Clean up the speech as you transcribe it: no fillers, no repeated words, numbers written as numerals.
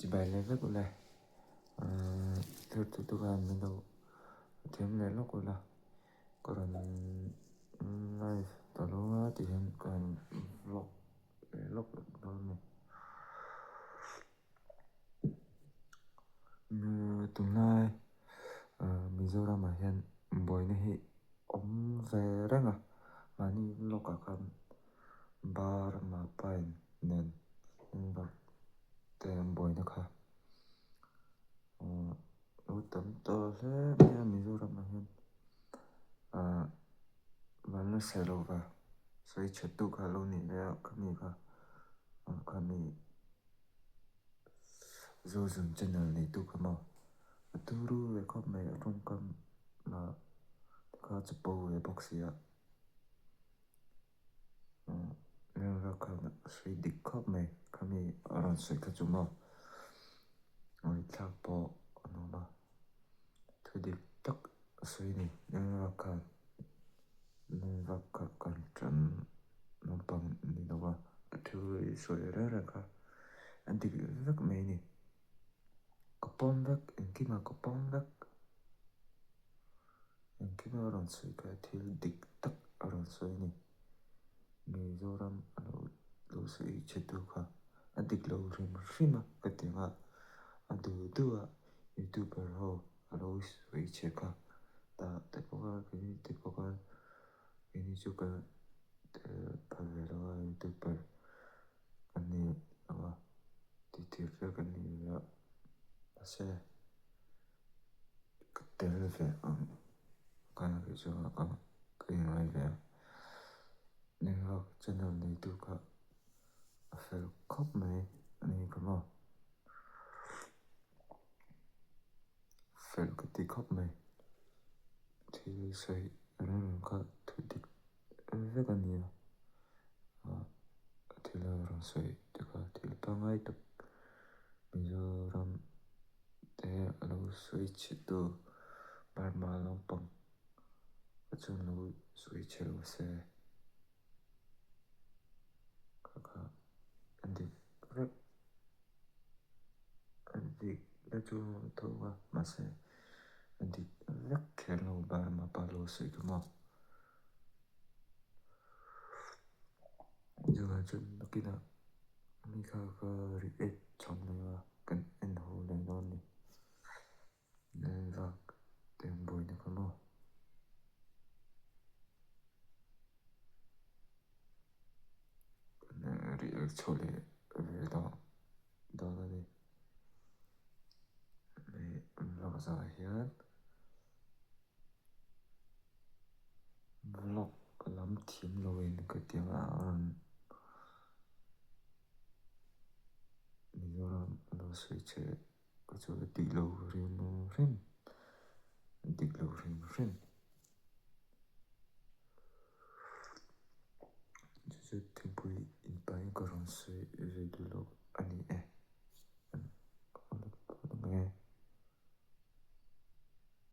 Chibai leh vek ule. Thirtu te khan min lo thiam leh lawk ula. Ka rawn live ta lo a tih hian ka rawn vlog leh lawk dawn a ni. Tunlai Mizoramah hian buaina hi awm ve reng a, mahni lawkah khan Burma pain nen engvak te an buaina kha lo tam tawh hle mai a Mizoramah hian Vanla Sailova sawi chhe tu kha lo nih ve a khami kha khami Zozun channel neitu kha maw a turu ve khawp mai a tawngkam lah kha chapo ve bawk si a. Rilru khan a sawi dik khawp mai khami a rawn sawi kha chu maw ngaihthlak pawh a nuam a thu dik tak a sawi a ni rilru khan rilru kha kan tan naupang ni lo a a thu sawi reng reng kha a dik vek mai a ni ka pawm vek engkim ah ka pawm vek. Engkim a rawn sawi kha thil dik tak a rawn sawi a ni. Mizoram a lo lo sawi che tu kha a dik lo hrim hrim a ka ti ang a, a duh duh a youtuber ho a lo sawi che kha tah te pawh a keini te pawh khan keini chu ka tel phal ve lo a youtuber kan ni lo a tih tir te kan ni ve a mahse. Ka tel ve ang ka nih chu ka ingai ve a Nihawk channel neitu kha a fel khawp mai a ni ka maw fel ka ti khawp mai thil sawi reng reng kha thu dik vek a ni a thil a rawn sawi te kha thil pangngai tak Mizoram. Te a lo sawi chhe tu Burma lampang kha chuan lo sawi chhe lo se kha kha a dik vek a dik na chu a tho a mahse a dik vek kher lo Burma pa lo sawi tu maw chuvang chuan nakinah mi kha ka react chhawm leh a. Kan en ho leh dawn ni. Lal vak te an buaina kha maw. Kan react chho leh ve dawn a ni. Hei vlog zawhah hian vlog lam thiam loin ka ti ang a rawn. Mizoram a lo sawi che ka chu a dik lo hrim hrim a dik lo hrim hrim chu chu thingpui in pahin ka rawn sawi ve duh lo.